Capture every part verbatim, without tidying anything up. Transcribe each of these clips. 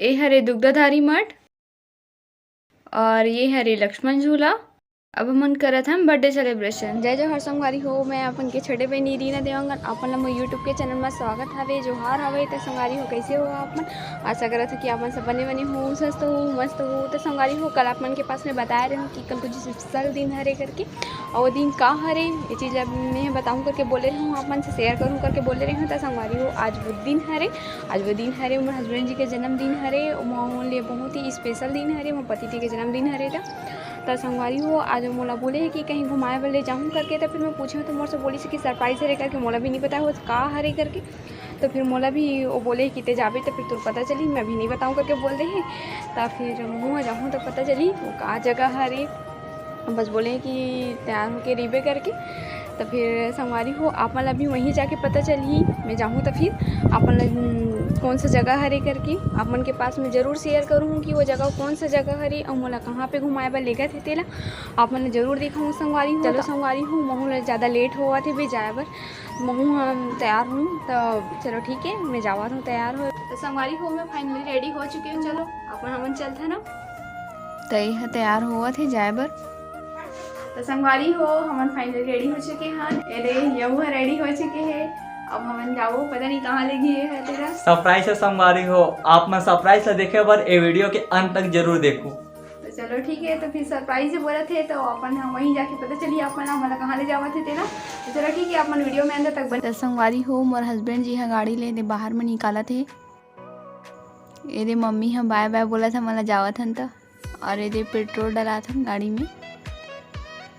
ए हरे दुग्धाधारी मठ और ये हरे लक्ष्मण झूला। अब हमन करत हन birthday celebration। जय जोहार संगवारी हो, मैं अपन के छोटे बहिनी रीना देवांगन, अपन ला मोर YouTube के channel में स्वागत हवे। जोहार हवे। त संगवारी हो, कैसे हो आप मन? आशा करत हो कि आप मन सब बने बने हो, स्वस्थ हो, मस्त हो। त संगवारी हो, कल आप मन के पास में बताए रहे हो कि कल कुछ special दिन हरे करके, और वो दिन का हरे, ये चीज अब मैं बताऊँ करके बोले रहे हूँ, आप मन से share करूँ करके बोले रहे हूँ। त संगवारी हो, आज वो दिन हरे, आज वो दिन हरे मोर husband जी के जन्मदिन हरे, मोर लिए बहुत ही special दिन हरे, मोर पति जी के जन्मदिन हरे। त त संगवारी हो, आज मोला बोले हे कि कहीं घुमाए बर ले जाहूँ करके। त फिर मैं पूछे हूँ, त मोर से बोलिस कि surprise हरे करके, मोला भी नहीं पता होत का हरे करके। त फिर मोला भी वो बोले कि ते जाबे त फिर तोर पता चली, मैं भी नहीं बताऊँ करके बोल दे हे। त फिर महूँ जाहूँ त पता चली वो का जगह हरे। बस बोले कि तैयार होके रहिबे करके। त फिर संगवारी हो, आप मन ला भी वहीं जाके पता चलही, मैं जाहूँ त फिर आप मन ला, हम्म, कौन सा जगह हरे करके, आप मन के पास में जरूर share करूँ कि वो जगह कौन सा जगह हरे और मोला कहाँ पे घुमाए बर लेगत हे तेला आप मन ला जरूर दिखाऊँ संगवारी हो। चलो संगवारी हो, महूँ ला ज़्यादा late होवत हे बे जाए बर, महूँ हम तैयार हूँ। त चलो ठीक है, मैं जावत हूँ तैयार हो। त संगवारी हो, मैं finally ready हो चुके हूँ। चलो अपन हमन चलथन ना। त ये ह तैयार होवत हे जाए बर। त संगवारी हो, हमन finally ready हो चुके हन। ए दे, यहू ह ready हो चुके हे। अब हमन जाबो, पता नहीं कहाँ ले गे हे तेला। Surprise हे संगवारी हो, आप मन surprise ला देखे बर ए video के अंत तक जरूर देखो। त चलो ठीक है, त फिर surprise ही बोलत हे, त अपन ह वहीं जाके पता चली आप मन ला, हमन ला कहाँ ले जावत हे तेला। त चलो ठीक है, आप मन video में अंत तक बने। त संगवारी हो, मोर husband जी ह गाड़ी ले दे बाहर में निकालत हे। ए दे मम्मी ह bye bye बोलत हे, हमन ला जावत हन त। और ये दे petrol डलात हन गाड़ी में।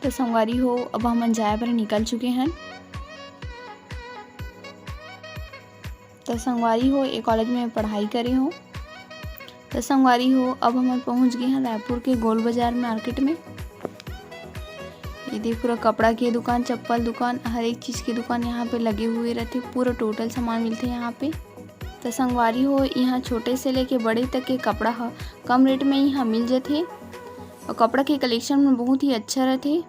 त संगवारी हो, अब हमन जाए बर निकल चुके हन। त संगवारी हो, ए college में पढ़ाई करे हूँ। त संगवारी हो, अब हमन पहुँच गए हन रायपुर के गोल बाजार market में। ये देख, पूरा कपड़ा के दुकान, चप्पल दुकान, हर एक चीज के दुकान यहाँ पे लगे हुए रहते, पूरा total सामान मिलते यहाँ पे। त संगवारी हो, यहाँ छोटे से लेके बड़े तक के कपड़ा ह कम rate में यहाँ मिल जथे और कपड़ा के collection में बहुत ही अच्छा रहथे।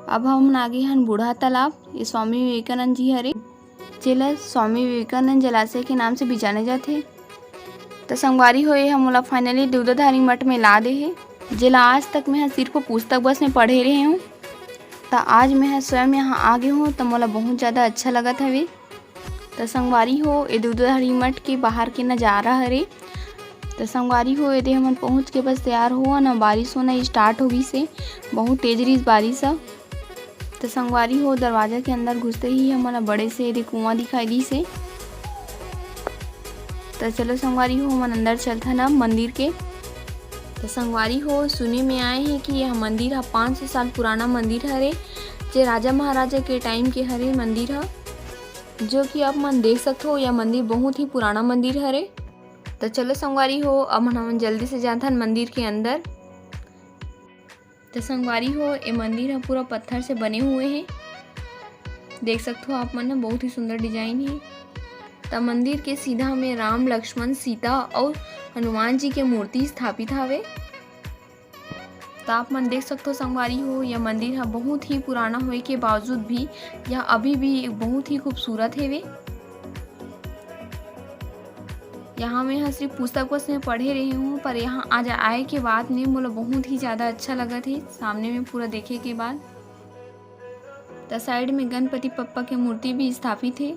अब हमन आगे हन बूढ़ा तालाब, ये स्वामी विवेकानंद जी हरे, जेला स्वामी विवेकानंद जलाशय के नाम से भी जाने जाथे। त संगवारी हो, ये ह मोला finally दुग्धाधारी मठ में ला दे हे, जेला आज तक मैं ह सिर्फ पुस्तक बस में पढ़े रहे हूँ। त आज मैं ह स्वयं यहाँ आगे हूँ, त मोला बहुत ज़्यादा अच्छा लगत हवे। त संगवारी हो, ए दुग्धाधारी मठ के बाहर के नजारा हरे। त संगवारी हो, एदे हमन पहुँच के बस तैयार होवन, बारिश होना start हो गइस हे, बहुत तेज रहिस बारिश ह। त संगवारी हो, दरवाजा के अंदर घुसते ही हमन ला बड़े से एदे कुआं दिखाई दिस हे। त चलो संगवारी हो, हमन अंदर चलथन अब मंदिर के। त संगवारी हो, सुने में आए हे कि यह मंदिर ह पाँच सौ साल पुराना मंदिर हरे, जे राजा महाराजा के time के हरे मंदिर ह, जो कि आप मन देख सकथो, यह मंदिर बहुत ही पुराना मंदिर हरे। त चलो संगवारी हो, अब हमन जल्दी से जाथन मंदिर के अंदर। त संगवारी हो, ए मंदिर ह पूरा पत्थर से बने हुए हे, देख सकथो आप मन ह, बहुत ही सुंदर design हे। त मंदिर के सीधा में राम, लक्ष्मण, सीता और हनुमान जी के मूर्ति स्थापित हावे। त आप मन देख सकथो संगवारी हो, यह मंदिर ह बहुत ही पुराना होए के बावजूद भी यह अभी भी बहुत ही खूबसूरत हेवे। यहाँ मैं ह सिर्फ पुस्तक बस में पढ़े रहे हूँ, पर यहाँ आज आए के बाद में मोला बहुत ही ज़्यादा अच्छा लगत हे, सामने में पूरा देखे के बाद। त side में गणपति बप्पा के मूर्ति भी स्थापित हे।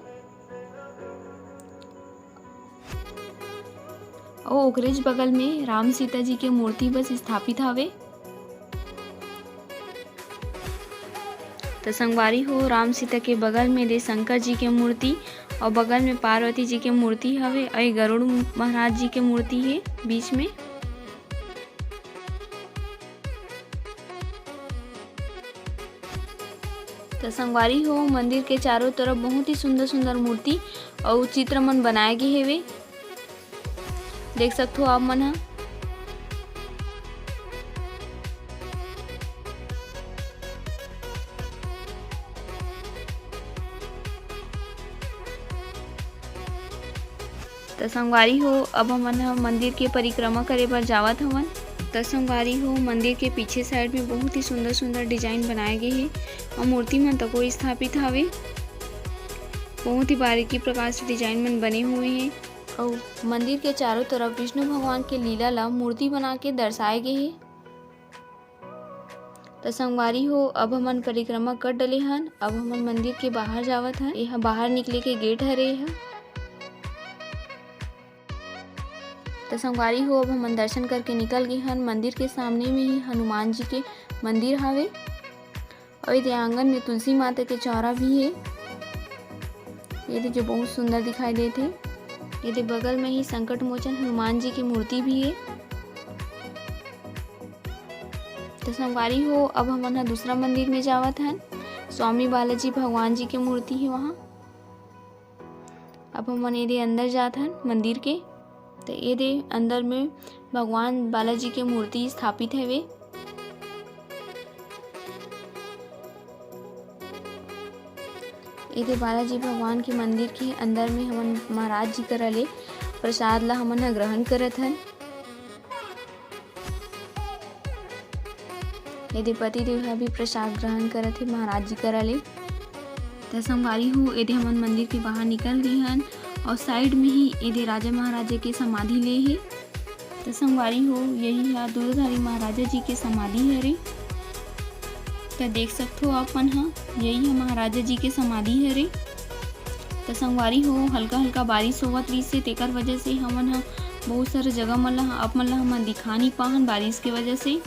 अउ ओकरेच बगल में राम सीता जी के मूर्ति बस स्थापित हवे। त संगवारी हो, राम सीता के बगल में दे शंकर जी के मूर्ति अउ बगल में पार्वती जी के मूर्ति हवे अउ ए गरुड़ महाराज जी के मूर्ति हे बीच में। त संगवारी हो, मंदिर के चारों तरफ बहुत ही सुंदर-सुंदर मूर्ति अउ चित्र मन बनाए गे हेवे। देख सकथो आप मन ह। त संगवारी हो, अब हमन ह मंदिर के परिक्रमा करे बर जावत हवन। त संगवारी हो, मंदिर के पीछे side में बहुत ही सुंदर-सुंदर design बनाए गे हे अउ मूर्ति मन तको स्थापित हवे। बहुत ही बारीकी प्रकार से design मन बने हुए हे। अउ मंदिर के चारों तरफ विष्णु भगवान के लीला ला मूर्ति बना के दर्शाए गे हे। त संगवारी हो, अब हमन परिक्रमा कर डले हन। अब हमन मंदिर के बाहर जावत हन। एहा बाहर निकले के गेट हरे एहा। त संगवारी हो, अब हमन दर्शन करके निकल गे हन। मंदिर के सामने में ही हनुमान जी के मंदिर हावे। अउ एदे आंगन में तुलसी माता के चौरा भी हे। एदे जो बहुत सुंदर दिखाई देत हे। एदे बगल में ही संकट मोचन हनुमान जी की मूर्ति भी हे। तो संगवारी हो, अब हमन ह दूसरा मंदिर में जावत हन, स्वामी बालाजी भगवान जी के मूर्ति हे वहाँ। अब हमन एदे अंदर जात हन मंदिर के। तो एदे अंदर में भगवान बालाजी के मूर्ति स्थापित हवे। एदे बालाजी भगवान के मंदिर के अंदर में हमन महाराज जी करा ले प्रसाद ला हमन ह ग्रहण करत हन। एदे पति देव ह भी प्रसाद ग्रहण करत हे महाराज जी करा ले। त संगवारी हो, एदे हमन मंदिर के बाहर निकल गे हन और साइड में ही एदे राजा महाराजा के समाधि ले हे। त संगवारी हो, यही ह दूधाधारी महाराजा जी के समाधि हरे। त देख सकथो आप मन ह, यही ह महाराजा जी के समाधि हरे। त संगवारी हो, हल्का हल्का बारिश होवत रहिस हे, तेकर वजह से हमन ह बहुत सारा जगह मन ल आप मन ल हमन दिखा नहीं पाहन बारिश के वजह से।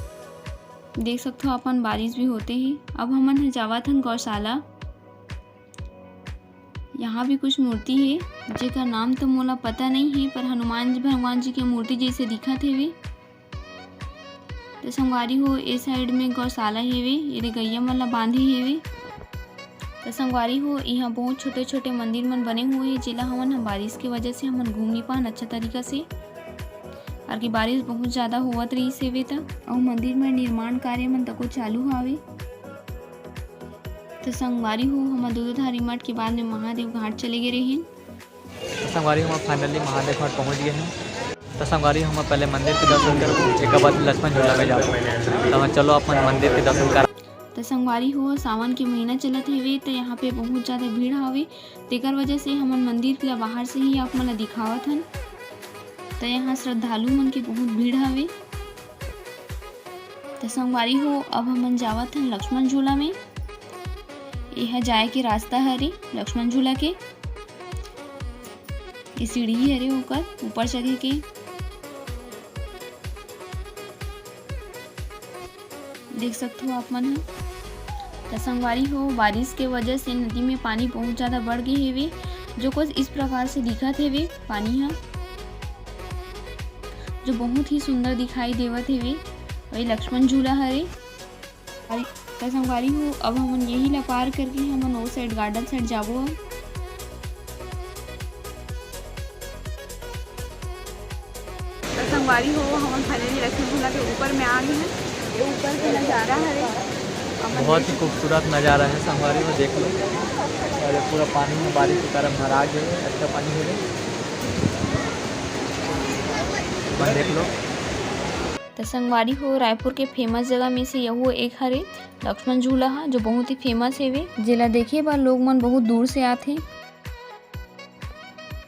देख सकथो आप मन, बारिश भी होते हे। अब हमन ह जावत हन गौशाला। यहाँ भी कुछ मूर्ति हे, जेकर नाम तो मोला पता नहीं हे, पर हनुमान जी, भगवान जी के मूर्ति जैसे दिखत हेवे। तो संगवारी हो, ए साइड में गौशाला हेवे, एदे गैया मन ला बांधे हेवे। तो संगवारी हो, यहाँ बहुत छोटे-छोटे मंदिर मन बने हुए हे, जेला हमन ह बारिश के वजह से हमन घूम नहीं पान अच्छा तरीका से, काबर कि बारिश बहुत ज्यादा होवत रहिस हेवे त। अउ मंदिर में निर्माण कार्य मन तको चालू हावे। तो संगवारी हो, हमन दूधाधारी मठ के बाद में महादेव घाट चले गए रहिन। तो संगवारी, हम finally महादेव घाट पहुंच गए हैं। तो संगवारी, हम पहले मंदिर के दर्शन करबो, एकर बाद लक्ष्मण झूला में जाबो। तो हम चलो अपन मंदिर के दर्शन कर। तो संगवारी हो, सावन के महीना चलत हेवे, तो यहाँ पे बहुत ज्यादा भीड़ हावे, तेकर वजह से हमन मंदिर के बाहर से ही आप मन ला दिखावत हन। तो यहाँ श्रद्धालु मन के बहुत भीड़ हावे। त संगवारी हो, अब हमन जावत हन लक्ष्मण झूला में। एहा जाए के रास्ता हरे लक्ष्मण झूला के। ये सीढ़ी हरे ओकर ऊपर चढ़े के। देख सकथो आप मन ह। त संगवारी हो, बारिश के वजह से नदी में पानी बहुत ज्यादा बढ़ गे हेवे, जो कुछ इस प्रकार से दिखत हेवे पानी ह। जो बहुत ही सुंदर दिखाई देवत हेवे। वही लक्ष्मण झूला हरे। अरे, त संगवारी हो, अब हमन यही ला पार करके हमन ओ side garden side जाबो अब। त संगवारी हो, हमन finally लक्ष्मण झूला के ऊपर में आ गए हैं। ये ऊपर के नजारा हरे। बहुत ही खूबसूरत नजारा है संगवारी हो, देख लो। और ये पूरा पानी में बारिश के कारण भरा गया है, अच्छा पानी है। अपन देख लो। त संगवारी हो, रायपुर के famous जगह में से यहू एक हरे लक्ष्मण झूला ह, जो बहुत ही famous हेवे, जेला देखे बर लोग मन बहुत दूर से आथे।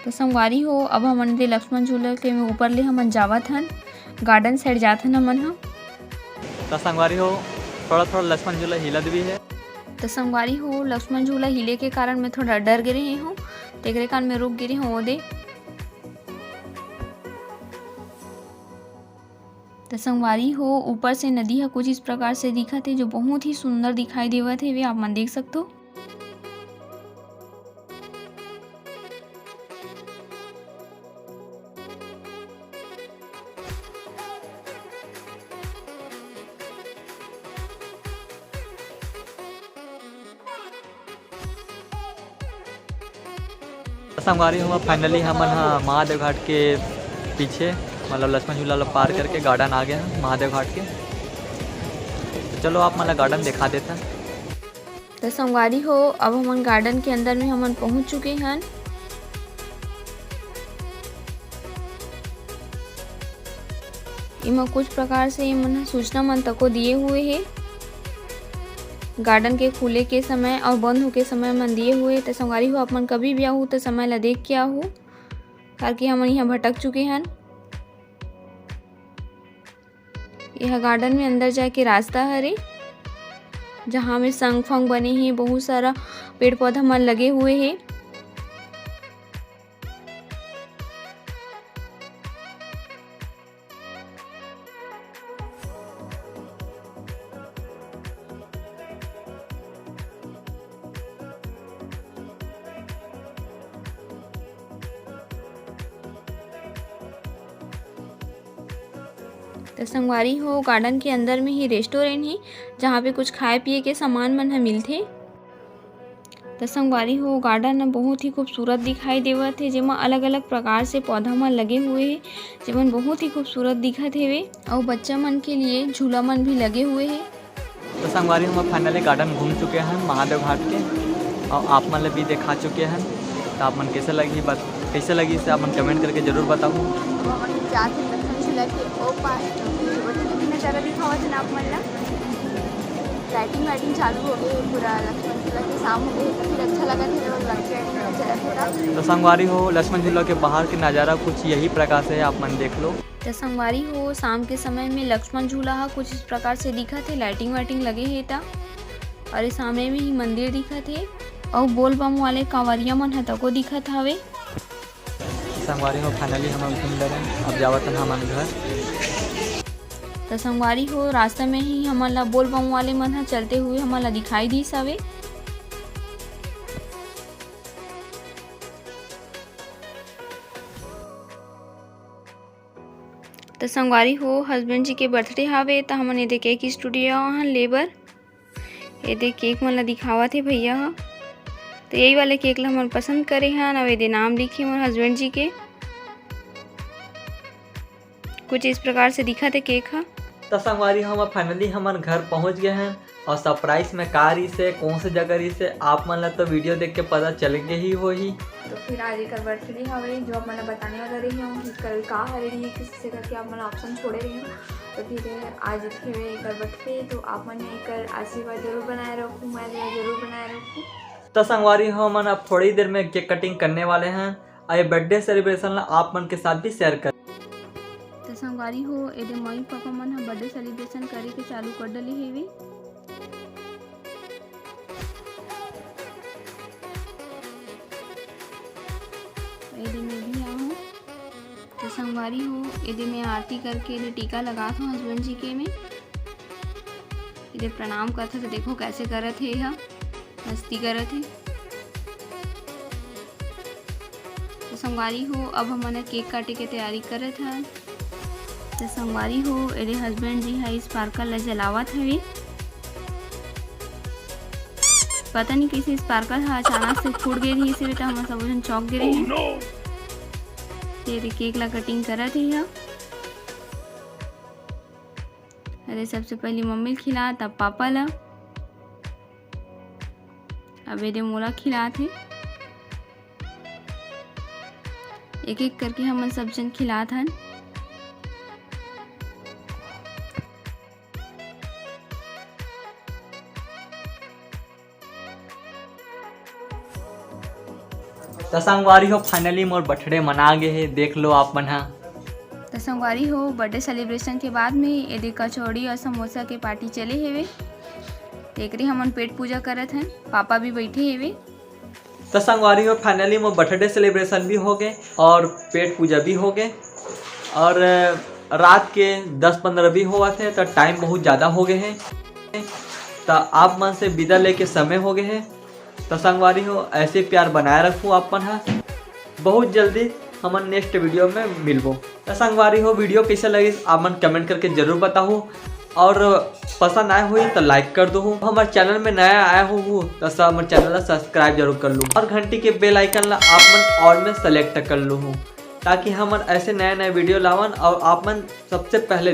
त संगवारी हो, अब हमन दे लक्ष्मण झूला के ऊपर ले हमन जावत हन, garden side जात हन हमन ह। त संगवारी हो, थोड़ा थोड़ा लक्ष्मण झूला हिलत भी है। त संगवारी हो, लक्ष्मण झूला हिले के कारण मैं थोड़ा डर गे रहे हूँ, तेकरे कारण मैं रुक गे रहे हूँ ओदे। त संगवारी हो, ऊपर से नदी ह कुछ इस प्रकार से दिखत हे, जो बहुत ही सुंदर दिखाई देवत हे, वे आप मन देख सकथो। संगवारी हो, finally हमन ह महादेव घाट के पीछे, मतलब लक्ष्मण झूला ला पार करके garden आ गए हैं महादेव घाट के। तो चलो आप मन ला garden दिखा देते हैं। तो संगवारी हो, अब हमन garden के अंदर में हमन पहुंच चुके हन। एमा कुछ प्रकार से एमन ह सूचना मन तको दिए हुए हे, garden के खुले के समय और बंद होके समय मन दिए हुए हे। त संगवारी हो, आप मन कभी भी आहू त समय ला देख के आहू। ताकि हमन यहाँ भटक चुके हन। यह गार्डन में अंदर जाके रास्ता हरे, जहाँ में संग फंग बने हे, बहुत सारा पेड़ पौधा मन लगे हुए हे। त संगवारी हो, गार्डन के अंदर में ही रेस्टोरेंट हे, जहाँ पे कुछ खाए पिए के सामान मन ह मिलथे। त संगवारी हो, गार्डन ह बहुत ही खूबसूरत दिखाई देवत हे, जेमा अलग-अलग प्रकार से पौधा मन लगे हुए हे, जेमन बहुत ही खूबसूरत दिखत हेवे। अउ बच्चा मन के लिए झूला मन भी लगे हुए हे। तो संगवारी, हम फाइनली गार्डन घूम चुके हैं महादेव घाट के, और आप मन ल भी दिखा चुके हैं। तो आप मन कैसे लगी, बत-, कैसे लगी, इसे आप मन कमेंट करके जरूर बताओ। अब हमन जात हन लक्ष्मण झूला के ओ पार, तो फिर ओती के भी नजारा दिखावत हन आप मन ला। लाइटिंग वाइटिंग चालू हो गई पूरा लक्ष्मण झूला के, शाम हो गई तो फिर अच्छा लगा थे और लाइटिंग वाइटिंग चला थोड़ा। तो संगवारी हो, लक्ष्मण झूला के बाहर के नजारा कुछ यही प्रकार से है, आप मन देख लो। तो संगवारी हो, शाम के समय में लक्ष्मण झूला ह कुछ इस प्रकार से दिखत हे, लाइटिंग वाइटिंग लगे हे त, और ये सामने में ही मंदिर दिखत हे, और बोल बम वाले कांवरिया मन ह तको दिखत हवे। संगवारी हो, फाइनली हमन घूम डरेन, अब जावत हन हमन घर। त संगवारी हो, रास्ता में ही हमन ला बोल बम वाले मन ह चलते हुए हमन ला दिखाई दिस हवे। त संगवारी हो, हस्बैंड जी के बर्थडे हावे, त हमन एदे केक स्टूडियो आहन ले बर। एदे केक मन ला दिखावत हे भैया ह। त यही वाले केक ला हमन पसंद करे हन, अउ एदे नाम लिखे मोर हस्बैंड जी के। कुछ इस प्रकार से दिखत हे केक ह। त संगवारी, हम फाइनली हमन घर पहुंच गए हैं। और सरप्राइज में का रहिस हे, कौन से जगह रहिस हे, आप मन ला तो वीडियो देख के पता चल के ही होही। तो फिर आज एकर बर्थडे हवे, जो आप मन ला बताने वाला रही हूँ कि कल का हरे रही, किससे करके आप मन ला ऑप्शन छोड़े रही हूँ। तो फिर आज हवे एकर बर्थडे, तो आप मन एकर आशीर्वाद जरूर बनाए रखू, मैं जरूर बनाए रखू। तो संगवारी हो, हमन अब थोड़ी देर में केक कटिंग करने वाले हैं। और ये बर्थडे सेलिब्रेशन ला आप मन के साथ भी शेयर कर। तो संगवारी हो, एदे मम्मी पापा मन ह बर्थडे सेलिब्रेशन करे के चालू कर डले हेवे। एदे मैं भी आहूँ। तो संगवारी हो, एदे मैं आरती करके एदे टीका लगात हूँ हस्बैंड जी के में। एदे प्रणाम करत हे, तो देखो कैसे करत हे, एहा मस्ती करत हे। तो संगवारी हो, अब हमन ह केक काटे के तैयारी करत हन। तो संगवारी हो, एदे हस्बैंड जी ह sparkle ला जलावत हवे। पता नहीं कैसे sparkle ह अचानक से फूट गे रहिस हे, तो हमन सबो झन चौंक गे रहे। Oh no! ये दे केक ला कटिंग करत हे ह। अरे, सबसे पहली मम्मी ल खिला, तब पापा ला, अब एदे मोला खिलात हे। एक एक करके हमन सब झन खिलात हन। त संगवारी हो, finally मोर बर्थडे मना गे हे, देख लो आप मन ह। त संगवारी हो, बर्थडे सेलिब्रेशन के बाद में एदे कचौड़ी और समोसा के पार्टी चले हेवे, तेकरे हमन पेट पूजा करत हन। पापा भी बैठे हेवे। त संगवारी हो, finally मोर बर्थडे सेलिब्रेशन भी हो गे और पेट पूजा भी हो गे और रात के दस पंद्रह भी होवत हे, त टाइम बहुत ज़्यादा हो गे हे। त आप मन से विदा लेके समय हो गे हे। त संगवारी हो, ऐसे प्यार बनाए रखू आप मन ह। बहुत जल्दी हमन नेक्स्ट वीडियो में मिलबो। त संगवारी हो, वीडियो कैसे लगिस आप मन कमेंट करके जरूर बताहू और पसंद आए होही त लाइक कर दो। हमारे चैनल में नया आया हो, हो त सब हमारे चैनल ला सब्सक्राइब जरूर कर लो और घंटी के बेल आइकन ला आप मन ऑल में सेलेक्ट कर लो हो, ताकि हमन ऐसे नए नए वीडियो लावन और आप मन सबसे पहले